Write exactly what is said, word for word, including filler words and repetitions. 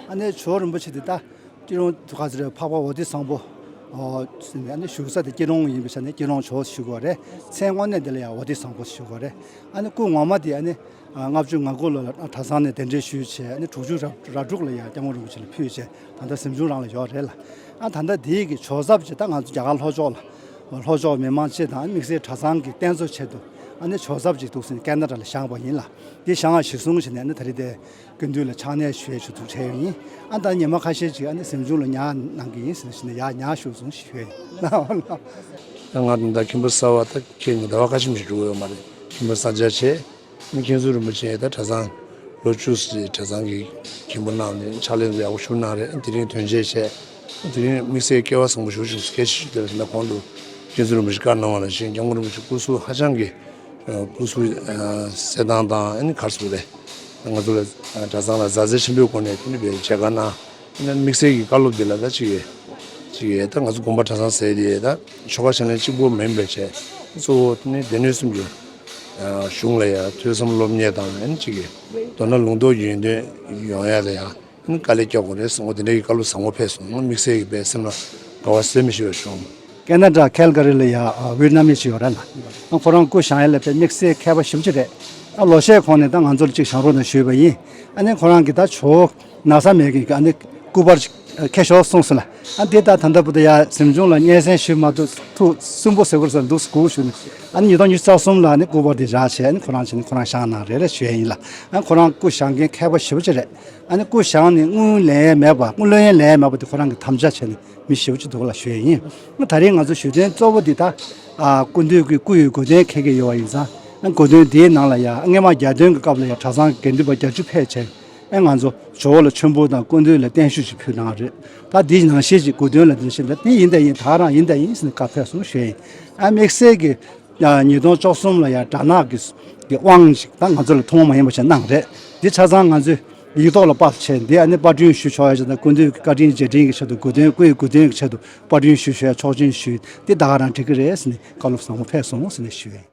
ཨ་ནི་ཇོ་བོ་རིན་པོ་ཆེ་འདི་ད་སྐྱིད་གྲོང་ག་ཚོད་རེད། འཕགས་པ་འོ་དེ་བཟང་པོ། ཨོ་ཟེར་ནས་ཨ་ནི་བཞུགས་ས་དེ་སྐྱིད་གྲོང་ཡིན་པའི་ཆ་ནས་སྐྱིད་གྲོང་ཇོ་བོ་ཞུ་དགོས་རེད། མཚན་དངོས་གནས་དེ་ལ་ཡང་འོ་དེ་བཟང་པོ་ཞུ་དགོས་རེད། ཨ་ནི་སྐུ་ངོ་མ་དེ་ཨ་ནི་ལྔ་བཅུ་ང་དགུ་ལོ་ལ་གྲྭ་ཚང་ནས་གདན་འདྲེན་ཞུས་བྱས། ཨ་ནི་དྲུག་ཅུ་ར་ར་དྲུག་ལ་ཡང་སྐྱབས་མགོན་རིན་པོ་ཆེ་ལ་ཕུལ་བྱས། ད་ལྟ་གཟིམ་ཆུང་རང་ལ་ཡོད་རེད་ལ། ཨ་ད་ལྟ་དེའི་གི་ཇོ་ཚབ་ཅིག་ད་ང་ཚོ་རྒྱ་གར་ལྷོ་ཕྱོགས་ལ། ལྷོ་ཕྱོགས་མི་མང་སྤྱི་དང་དམིགས་བསལ་གྲྭ་ཚང་གི་རྟེན་གཙོ་ཆེད་དུ་ཨ་ནི་ཇོ་ཚབ་ཅིག་འདུག་ཟེར་ནས་ཁེ་ན་ཌ་ལ་བཞེངས་པ་ཡིན་ལ། དེ་བཞེངས་པ་གཞིར་བཟུང་བྱས་ནས་ཨ་ནི་ད་རེས་དེ་སྐུ་མདུན་ལ་ཕྱག་ལས་ཞུ་ཡས་ཆེད་དུ་ཕེབས་ཡིན། ཨ་ད་ཉི་མ་ཁ་ཤས་ཅིག་ཨ་ནི་གཟིམ་ཆུང་ལ་ཉལ་གནང་གི་ཡིན་ཟེར་ནས་ཡར་ཉལ་བཞུགས་སོང་ཞུ་ཡས་ཡིན། ད་ང་ད་ཁྱིམ་པ་གསར་པ་ད་ཁྱེད་ཉིན་ཟླ་བ་ཁ་ཤས་མ་གཏོགས་འགྲོ་གི་ཡོད་མ་རེད། ཁྱིམ་པ་གསར་རྐྱང་བྱས། མཁན་ཟུར་རིན་པོ་ཆེ་ད་གྲྭ་ཚང་ལོ་བཅུ་ཙམ་གྲྭ་ཚང་གི་མཁན་པོ་གནང་ནས་ཕྱག་ལས་ཡག་པོ་ཞུ་གནང་རེད། དེ་རིང་དོན་རྗེས་བྱས། དེ་རིང་དམིགས་བསལ་སྐལ་བ་བཟང་པོ་ཞེ་པོ་ཞིག་སྐད་ཆ་ཞུ་དེ་ལ་ན་གོང་དུ་མཁན་ཟུར་རིན་པོ་ཆེ་བཀའ་གནང་བ་ནང་བཞིན་སྐྱབས་མགོན་རིན་པོ་ཆེ་སྐུ་གཟུགས་ཧ་ཅང་གི་སྐུ་གཟུགས་གསལ་ཐང་དང་ཨ་ནི་ག་རེ་ཟེར་དགོས་རེད། ང་ཚོ་ལ་གྲྭ་ཚང་ལ་མཛའ་བརྩེ་ཆེན་པོའི་སྒོ་ནས་དེ་ནི་བའི་མཇལ་ཁ་གནང་། དམིགས་བསལ་གྱི་བཀའ་སློབ་འདི་ལ་ད་ཅིག་ཅིག་ད་ང་ཚོ་དགོན་པ་གྲྭ་ཚང་ཟེར་དེ་ད་ཆོ་ག་བྱེད་ལེན་གཅིག་པོ་མིན་པའི་ཆེད་གཙོ་བོ་དེ་ནི་སྡེ་སྣོད་གསུམ་གྱི་གཞུང་ལ་ཡང་ཐོས་བསམ་སློབ་གཉེར་དང་ཨ་ནི་ཅིག་གི་མདོར་ན་ལུང་རྟོགས་ཡོན་ཏན་ཡོང་ཡ་ལ་ཡང་ཨ་ནི་དཀའ་ལས་རྒྱག་དགོས་རེད་བསམ། འོ་དེ་འདྲའི་གི་བཀའ་སློབ་བཟང་པོ་ཕེབས་སོང་། དམིགས་བསལ་གྱི་དཔེ་སེམས་ལ་དགའ་བ་ཟད་མི་ཤེས་པ་བྱུང་། ཁེ་ན་ཌ་ཁལ་ག་རི་ལ་ཡ་ཝི་ཡེད་ནམ་མི་ཅིག་ཡོད་རེད་ལ། ཁོ་རང་སྐུ་བཞེངས་ཡ་ལ་དཔེ་དམིགས་བསལ་མཁས་པ་ཞེ་པོ་ཅིག་རེད། ཨ་ལོ་ཤས་གོང་ནས་ད་ང་ཚོ་ལ་ཅིག་བཞེངས་རོགས་གནང་ཞུས་པ་ཡིན། ཨ་ནི་ཁོ་རང་གིས་ད་ཇོ་བོ་ན་ཚ་མེད་མཁན་གྱི་ཨ་ནི་སྐུ་པར་ཅིག་ཁྱེར་ཤོག་གསུངས་སོང་ལ། ཨ་འདི་ད་ད་ལྟ་བར་དུ་ཡ་གཟིམ་ཆུང་ལ་སྙན་སེང་ཞུས་མ་ཐུབ། ཐུགས་སུན་པོ་ཟེར་དགོས་ས་འདུག་སྒུག་ཞུ་ནས། ཨ་ནི་ཉིས་སྟོང་ཉི་ཤུ་རྩ་གསུམ་ལ་ཨ་ནི་སྐུ་པར་དེ་བཞག་བྱས། ཨ་ནི་ཁོ་རང་བྱས་ནས་ཁོ་རང་བཞེངས་གནང་རེད་རེད་ཞུ་ཡ་ཡིན་ལ། ཨ་ཁོ་རང་སྐུ་བཞེངས་མཁན་མཁས་པ་ཞེ་པོ་ཅིག་རེད། ཨ་ནི་སྐུ་བཞེངས་ནས་དངུལ་ལེན་ཡ་མེད་པ། དངུལ་ལེན་ཡ་ལེན་ཡ་མེད་པ་དེ་ཁོ་རང་གིས་དམ་བཅའ་བྱས་ནས་མི་ཞེ་པོ་ཅིག་འདུག་ལ་ཞུ་ཡ་ཡིན། ཨ་ད་རེས་ང་ཚོ་ཞུ་དོན་གཙོ་བོ་འདི་ད་ཨ་སྐུ་མདུན་གྱི་སྐུ་ཡི་གོ་སྟོན་འཁེལ་གྱི་ཡོད་པ་ཡིན་ཙང་། ཨ་གོ་སྟོན་འདིའི་ནང་ལ་ཡ་སྔོན་མ་རྒྱལ་སྟོན་གྱི་སྐབས་ལ་ཡ་གྲྭ་ཚང་གི་དགེ་འདུན་པ་བརྒྱད་ཅུ་ཕེབས་བྱས། ཨ་ང་ཚོ་ཇོ་བོ་ལ་མཆོད་འབུལ་དང་སྐུ་མདུན་ལ་བརྟན་བཞུགས་ཅིག་ཕུལ་གནང་རེད། ད་འདི་ནང་བཞིན་ཅིག་གོ་སྟོན་ལ་འདི་བཞིན་ད་འདི་ཡིན་ད་ཡིན། ད་རང་ཡིན་ད་ཡིན་ཟེར་ནས་བཀའ་ཕེབས་སོང་ཞུ་ཡ་ཡིན། ཨ་དམིགས་བསལ་གྱི་ཉིས་སྟོང་བཅུ་གསུམ་ལ་ཡང་དགྲ་ནག་གི་གི་དབང་ཞིག་ད་ང་ཚོ་ལ་ཐུན་མོང་མ་ཡིན་པ་ཞིག་གནང་རེད། འདི་ཆ་ཚང་ང་ཚོས་ཡིག་ཐོག་ལ་ཕབ་བྱས། འདི་ཨ་ནི་པར་སྐྲུན་ཞུ་ཆོག་ཡ་ཆེད་དང་། སྐུ་མདུན་གྱི་བཀའ་དྲིན་རྗེས་དྲན་གྱི་ཆེད་དུ། གོ་སྟོན་སྐུའི་གོ་སྟོན་གྱི་ཆེད་དུ་པར་སྐྲུན་ཞུ་ཆོག་ཡ་ཆོག་མཆན་ཞུས། འདི་ད་ག་རང་འགྲིག་གི་རེད་ཟེར་ནས་བཀའ་སློབ་བཟང་པོ་ཕེབས་སོང་ཟེར་ནས་ཞུས།